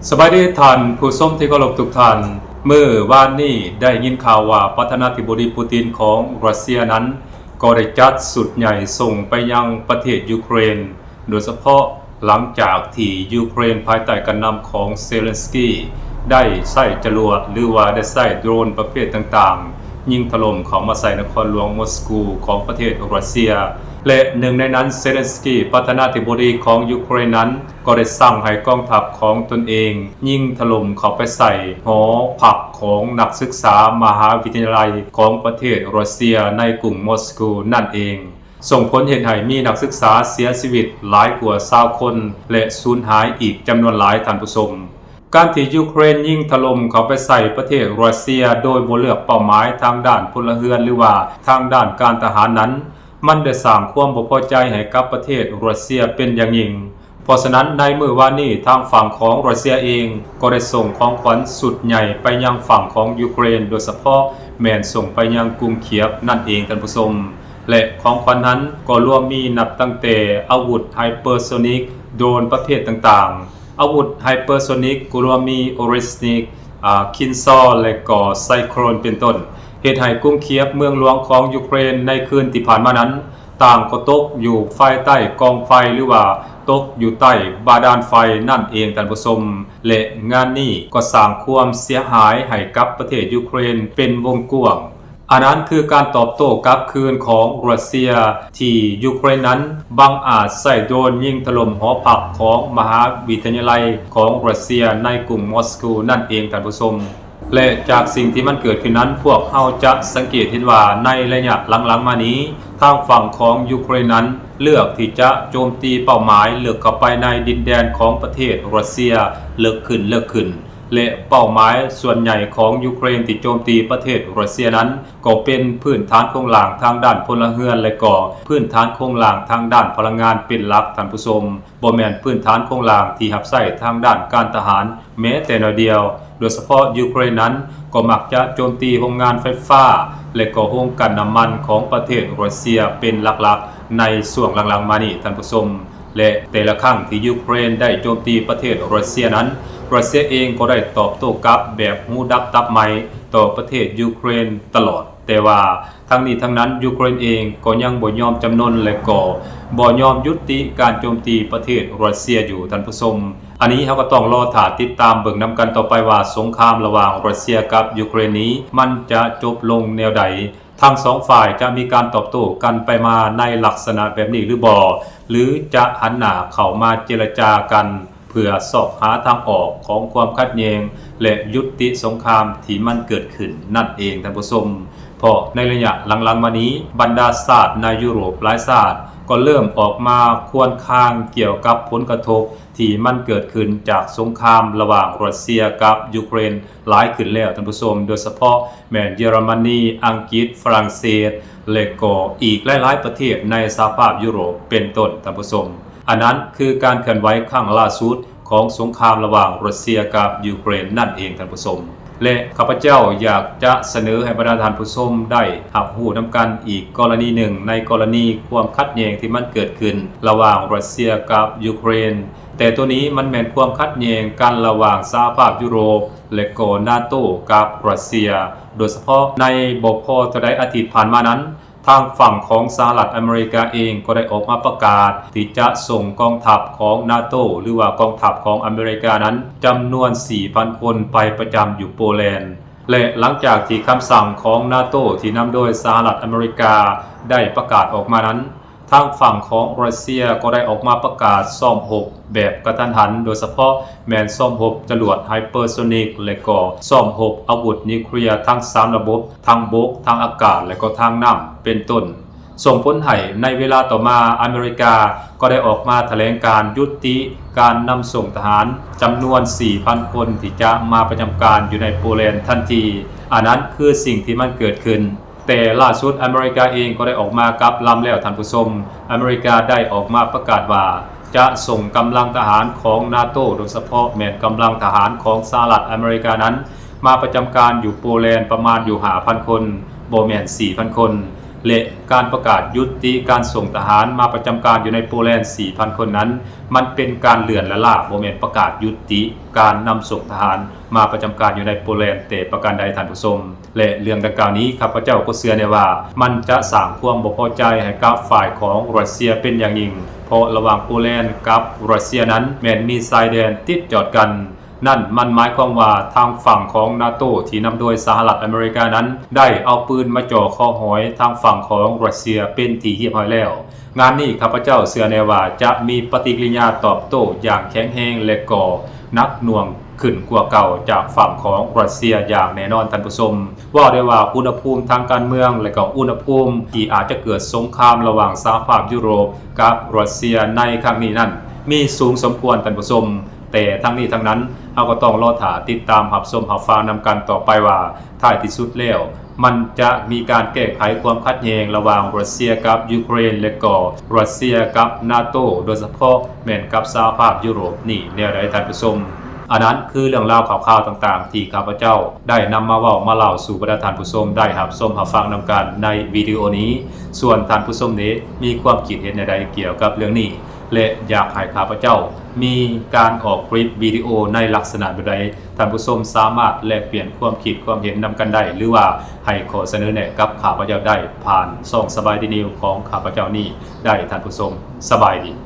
ສະບາຍດີທ່ານຜູ້ຊົມທີ່ເຄົາລົບທຸກທ່ານ. ມື້ວານນີ້ໄດ້ຍິນຂ່າວວ່າປະທານາທິບໍດີປູຕິນຂອງຣັດເຊຍນັ້ນ ກໍໄດ້ຈັດຊຸດໃຫຍ່ສົ່ງໄປຍັງປະເທດຢູເຄຣນ, ໂດຍສະເພາະຫຼັງຈາກທີ່ຢູເຄຣນພາຍໃຕ້ການນຳຂອງເຊເລັນສກີ ໄດ້ໃຊ້ຈະຫຼວດ ຫຼືວ່າໄດ້ໃຊ້ໂດຣນປະເພດຕ່າງໆ ຍິງຖະຫຼົ່ມເຂົ້າມາໃສ່ນະຄອນຫຼວງມອສກູຂອງປະເທດຣັດເຊຍ ແລະ ໜຶ່ງໃນນັ້ນ ເຊເລັນສກີ ປະທານາທິບໍດີຂອງຢູເຄຣນນັ້ນ ກໍໄດ້ສັ່ງໃຫ້ກອງທັບຂອງຕົນເອງຍິງຖະຫຼົ່ມເຂົ້າໄປໃສ່ຫໍພັກຂອງນັກສຶກສາມະຫາວິທະຍາໄລຂອງປະເທດຣັດເຊຍໃນກຸງມອສກູນັ້ນເອງ, ສົ່ງຜົນເຮັດໃຫ້ມີນັກສຶກສາເສຍຊີວິດຫຼາຍກວ່າຊາວຄົນ ແລະ ສູນຫາຍອີກຈຳນວນຫຼາຍ, ທ່ານຜູ້ຊົມ. ການທີ່ຢູເຄຣນຍິງຖະຫຼົ່ມເຂົ້າໄປໃສ່ປະເທດຣັດເຊຍໂດຍບໍ່ເລືອກເປົ້າໝາຍທາງດ້ານພົນລະເຮືອນ ຫຼືວ່າທາງດ້ານການທະຫານນັ້ນ, ມັນໄດ້ສ້າງຄວາມບໍ່ພໍໃຈໃຫ້ກັບປະເທດຣັດເຊຍເປັນຢ່າງຍິ່ງ. ເພາະສະນັ້ນ, ໃນມື້ວານນີ້ ທາງຝັ່ງຂອງຣັດເຊຍເອງກໍໄດ້ສົ່ງຂອງຂວັນຊຸດໃຫຍ່ໄປຍັງຝັ່ງຂອງຢູເຄຣນ, ໂດຍສະເພາະແມ່ນສົ່ງໄປຍັງກຸງຄຽບນັ້ນເອງ, ທ່ານຜູ້ຊົມ. ແລະ ຂອງຂວັນນັ້ນກໍລວມມີນັບຕັ້ງແຕ່ອາວຸດໄຮເປີໂຊນິກ, ໂດຣນປະເພດຕ່າງໆ, ອາວຸດໄຮເປີໂຊນິກກໍລວມມີໂອເຣສນິກ, ອາ, ຄິນຊອລ ແລະ ກໍໄຊໂຄຣນເປັນຕົ້ນ, ເຮັດໃຫ້ກຸງຄຽບເມືອງຫຼວງຂອງຢູເຄຣນໃນຄືນທີ່ຜ່ານມານັ້ນ ຕ່າງກໍຕົກຢູ່ພາຍໃຕ້ກອງໄຟ ຫຼືວ່າຕົກຢູ່ໃຕ້ບາດານໄຟນັ້ນເອງ, ທ່ານຜູ້ຊົມ. ແລະ ງານນີ້ກໍສ້າງຄວາມເສຍຫາຍໃຫ້ກັບປະເທດຢູເຄຣນເປັນວົງກວ້າງ. ອັນນັ້ນຄືການຕອບໂຕ້ກັບຄືນຂອງຣັດເຊຍ ທີ່ຢູເຄຣນນັ້ນບັງອາດໃຊ້ໂດຣນຍິງຖະຫຼົ່ມຫໍພັກຂອງມະຫາວິທະຍາໄລຂອງຣັດເຊຍໃນກຸງມອສກູນັ້ນເອງ, ທ່ານຜູ້ຊົມ. ແລະ ຈາກສິ່ງທີ່ມັນເກີດຂຶ້ນນັ້ນ, ພວກເຮົາຈະສັງເກດເຫັນວ່າໃນໄລຍະຫຼັງໆມານີ້, ທາງຝັ່ງຂອງຢູເຄຣນນັ້ນເລືອກທີ່ຈະໂຈມຕີເປົ້າໝາຍເລິກເຂົ້າໄປໃນດິນແດນຂອງປະເທດຣັດເຊຍເລິກຂຶ້ນເລິກຂຶ້ນ ແລະ ເປົ້າໝາຍສ່ວນໃຫຍ່ຂອງຢູເຄຣນທີ່ໂຈມຕີປະເທດຣັດເຊຍນັ້ນ ກໍເປັນພື້ນຖານໂຄງລ່າງທາງດ້ານພົນລະເຮືອນ ແລະ ກໍພື້ນຖານໂຄງລ່າງທາງດ້ານພະລັງງານເປັນຫຼັກ, ທ່ານຜູ້ຊົມ. ບໍ່ແມ່ນພື້ນຖານໂຄງລ່າງທີ່ຮັບໃຊ້ທາງດ້ານການທະຫານແມ້ແຕ່ໜ້ອຍດຽວ, ໂດຍສະເພາະຢູເຄຣນນັ້ນກໍມັກຈະໂຈມຕີໂຮງງານໄຟຟ້າ ແລະ ກໍໂຮງກັ່ນນ້ຳມັນຂອງປະເທດຣັດເຊຍເປັນຫຼັກໆໃນຊ່ວງຫຼັງໆມານີ້, ທ່ານຜູ້ຊົມ. ແລະ ແຕ່ລະຄັ້ງທີ່ຢູເຄຣນໄດ້ໂຈມຕີປະເທດຣັດເຊຍນັ້ນ, ຣັດເຊຍເອງກໍໄດ້ຕອບໂຕ້ກັບແບບຫູດັບຕັບໄໝ່ຕໍ່ປະເທດຢູເຄຣນຕະຫຼອດ. ແຕ່ວ່າທັງນີ້ທັງນັ້ນ, ຢູເຄຣນເອງກໍຍັງບໍ່ຍອມຈຳນົນ ແລະ ກໍບໍ່ຍອມຢຸດຕິການໂຈມຕີປະເທດຣັດເຊຍຢູ່, ທ່ານຜູ້ຊົມ. ອັນນີ້ເຮົາກໍຕ້ອງລໍຖ້າຕິດຕາມເບິ່ງນຳກັນຕໍ່ໄປວ່າ ສົງຄາມລະຫວ່າງຣັດເຊຍກັບຢູເຄຣນນີ້ ມັນຈະຈົບລົງແນວໃດ? ທັງສອງຝ່າຍຈະມີການຕອບໂຕ້ກັນໄປມາໃນລັກສະນະແບບນີ້ຫຼືບໍ່? ຫຼືຈະຫັນໜ້າເຂົ້າມາເຈລະຈາກັນ ເພື່ອຊອກຫາທາງອອກຂອງຄວາມຂັດແຍ່ງ ແລະ ຍຸຕິສົງຄາມທີ່ມັນເກີດຂຶ້ນນັ້ນເອງ, ທ່ານຜູ້ຊົມ. ເພາະໃນໄລຍະຫຼັງໆມານີ້, ບັນດາຊາດໃນຢູໂຣບຫຼາຍຊາດກໍເລີ່ມອອກມາຄວນຄາງກ່ຽວກັບຜົນກະທົບທີ່ມັນເກີດຂຶ້ນຈາກສົງຄາມລະຫວ່າງຣັດເຊຍກັບຢູເຄຣນຫຼາຍຂຶ້ນແລ້ວ, ທ່ານຜູ້ຊົມ, ໂດຍສະເພາະແມ່ນເຢຍລະມະນີ, ອັງກິດ, ຝຣັ່ງເສດ ແລະ ກໍອີກຫຼາຍໆປະເທດໃນສະຫະພາບຢູໂຣບເປັນຕົ້ນ, ທ່ານຜູ້ຊົມ. ອັນນັ້ນຄືການເຄື່ອນໄຫວຄັ້ງລ່າສຸດຂອງສົງຄາມລະຫວ່າງຣັດເຊຍກັບຢູເຄຣນນັ້ນເອງ, ທ່ານຜູ້ຊົມ. ແລະ ຂ້າພະເຈົ້າຢາກຈະສະເໜີໃຫ້ບັນດາທ່ານຜູ້ຊົມໄດ້ຮັບຮູ້ນຳກັນອີກກໍລະນີໜຶ່ງ ໃນກໍລະນີຄວາມຂັດແຍ່ງທີ່ມັນເກີດຂຶ້ນລະຫວ່າງຣັດເຊຍກັບຢູເຄຣນ. ແຕ່ໂຕນີ້ມັນແມ່ນຄວາມຂັດແຍ່ງກັນລະຫວ່າງສະຫະພາບຢູໂຣບ ແລະ ກໍນາໂຕກັບຣັດເຊຍ, ໂດຍສະເພາະໃນບໍ່ພໍເທົ່າໃດອາທິດຜ່ານມານັ້ນ, ທາງຝັ່ງຂອງສະຫະລັດອາເມລິກາເອງກໍໄດ້ອອກມາປະກາດທີ່ຈະສົ່ງກອງທັບຂອງນາໂຕ ຫຼືວ່າກອງທັບຂອງອາເມລິການັ້ນ ຈຳນວນສີ່ພັນຄົນໄປປະຈຳຢູ່ໂປແລນ. ແລະ ຫຼັງຈາກທີ່ຄຳສັ່ງຂອງນາໂຕທີ່ນຳໂດຍສະຫະລັດອາເມລິກາໄດ້ປະກາດອອກມານັ້ນ, ທາງຝັ່ງຂອງຣັດເຊຍກໍໄດ້ອອກມາປະກາດຊ້ອມຮົບແບບກະທັນຫັນ, ໂດຍສະເພາະແມ່ນຊ້ອມຮົບຈະຫຼວດໄຮເປີໂຊນິກ ແລະ ກໍຊ້ອມຮົບອາວຸດນິວເຄລຍທັງສາມລະບົບ, ທັງບົກ, ທັງອາກາດ ແລະ ກໍທັງນ້ຳ ເປັນຕົ້ນ. ສົ່ງຜົນໃຫ້ໃນເວລາຕໍ່ມາ, ອາເມລິກາກໍໄດ້ອອກມາຖະແຫຼງການຍຸຕິການນຳສົ່ງທະຫານຈຳນວນສີ່ພັນຄົນທີ່ຈະມາປະຈຳການຢູ່ໃນໂປແລນທັນທີ. ອັນນັ້ນຄືສິ່ງທີ່ມັນເກີດຂຶ້ນ. ແຕ່ລ່າສຸດອາເມລິກາເອງກໍໄດ້ອອກມາກັບລຳແລ້ວ, ທ່ານຜູ້ຊົມ. ອາເມລິກາໄດ້ອອກມາປະກາດວ່າ ຈະສົ່ງກຳລັງທະຫານຂອງນາໂຕ, ໂດຍສະເພາະແມ່ນກຳລັງທະຫານຂອງສະຫະລັດອາເມລິການັ້ນ ມາປະຈຳການຢູ່ໂປແລນປະມານຢູ່ຫ້າພັນຄົນ, ບໍ່ແມ່ນສີ່ພັນຄົນ. ແລະ ການປະກາດຢຸດຕິການສົ່ງທະຫານມາປະຈຳການຢູ່ໃນໂປແລນ ສີ່ພັນຄົນນັ້ນ ມັນເປັນການເລື່ອນລະລ້າ, ບໍ່ແມ່ນປະກາດຢຸດຕິການນຳສົ່ງທະຫານມາປະຈຳການຢູ່ໃນໂປແລນແຕ່ປະການໃດ, ທ່ານຜູ້ຊົມ. ແລະ ເລື່ອງດັ່ງກ່າວນີ້ ຂ້າພະເຈົ້າກໍເຊື່ອແນ່ວ່າ ມັນຈະສ້າງຄວາມບໍ່ພໍໃຈໃຫ້ກັບຝ່າຍຂອງຣັດເຊຍເປັນຢ່າງຍິ່ງ, ເພາະລະຫວ່າງໂປແລນກັບຣັດເຊຍນັ້ນ ແມ່ນມີຊາຍແດນຕິດຈອດກັນ. ນັ້ນມັນໝາຍຄວາມວ່າ ທາງຝັ່ງຂອງນາໂຕທີ່ນຳໂດຍສະຫະລັດອາເມລິການັ້ນ ໄດ້ເອົາປືນມາຈ່ອເຄາະຫອຍທາງຝັ່ງຂອງຣັດເຊຍເປັນທີ່ຮຽບຮ້ອຍແລ້ວ. ງານນີ້ ຂ້າພະເຈົ້າເຊື່ອແນ່ວ່າຈະມີປະຕິກິລິຍາຕອບໂຕ້ຢ່າງແຂງແຮງ ແລະ ກໍໜັກໜ່ວງຂຶ້ນກວ່າເກົ່າຈາກຝັ່ງຂອງຣັດເຊຍຢ່າງແນ່ນອນ, ທ່ານຜູ້ຊົມ. ເວົ້າໄດ້ວ່າອຸນຫະພູມທາງການເມືອງ ແລະ ກໍອຸນຫະພູມທີ່ອາດຈະເກີດສົງຄາມລະຫວ່າງສະຫະພາບຢູໂຣບກັບຣັດເຊຍໃນຄັ້ງນີ້ນັ້ນ ມີສູງສົມຄວນ, ທ່ານຜູ້ຊົມ. ແຕ່ທັງນີ້ທັງນັ້ນ ເຮົາກໍຕ້ອງລໍຖ້າຕິດຕາມຮັບຊົມຮັບຟັງນຳກັນຕໍ່ໄປວ່າ ທ້າຍທີ່ສຸດແລ້ວ ມັນຈະມີການແກ້ໄຂຄວາມຂັດແຍ່ງລະຫວ່າງຣັດເຊຍກັບຢູເຄຣນ ແລະ ກໍຣັດເຊຍກັບນາໂຕ ໂດຍສະເພາະແມ່ນກັບສະຫະພາບຢູໂຣບນີ້ແນວໃດ, ທ່ານຜູ້ຊົມ. ອັນນັ້ນຄືເລື່ອງລາວຂ່າວໆຕ່າງໆ ທີ່ຂ້າພະເຈົ້າໄດ້ນຳມາເວົ້າມາເລົ່າສູ່ບັນດາທ່ານຜູ້ຊົມໄດ້ຮັບຊົມຮັບຟັງນຳກັນໃນວິດີໂອນີ້. ສ່ວນທ່ານຜູ້ຊົມເດ ມີຄວາມຄິດເຫັນແນວໃດກ່ຽວກັບເລື່ອງນີ້ ແລະ ຢາກໃຫ້ຂ້າພະເຈົ້າມີການອອກຄລິບວິດີໂອໃນລັກສະນະແບບໃດ, ທ່ານຜູ້ຊົມສາມາດແລກປ່ຽນຄວາມຄິດຄວາມເຫັນນຳກັນໄດ້ ຫຼືວ່າໃຫ້ຂໍ້ສະເໜີແນະກັບຂ້າພະເຈົ້າໄດ້ຜ່ານຊ່ອງສະບາຍດີນິວຂອງຂ້າພະເຈົ້ານີ້ໄດ້, ທ່ານຜູ້ຊົມ. ສະບາຍດີ.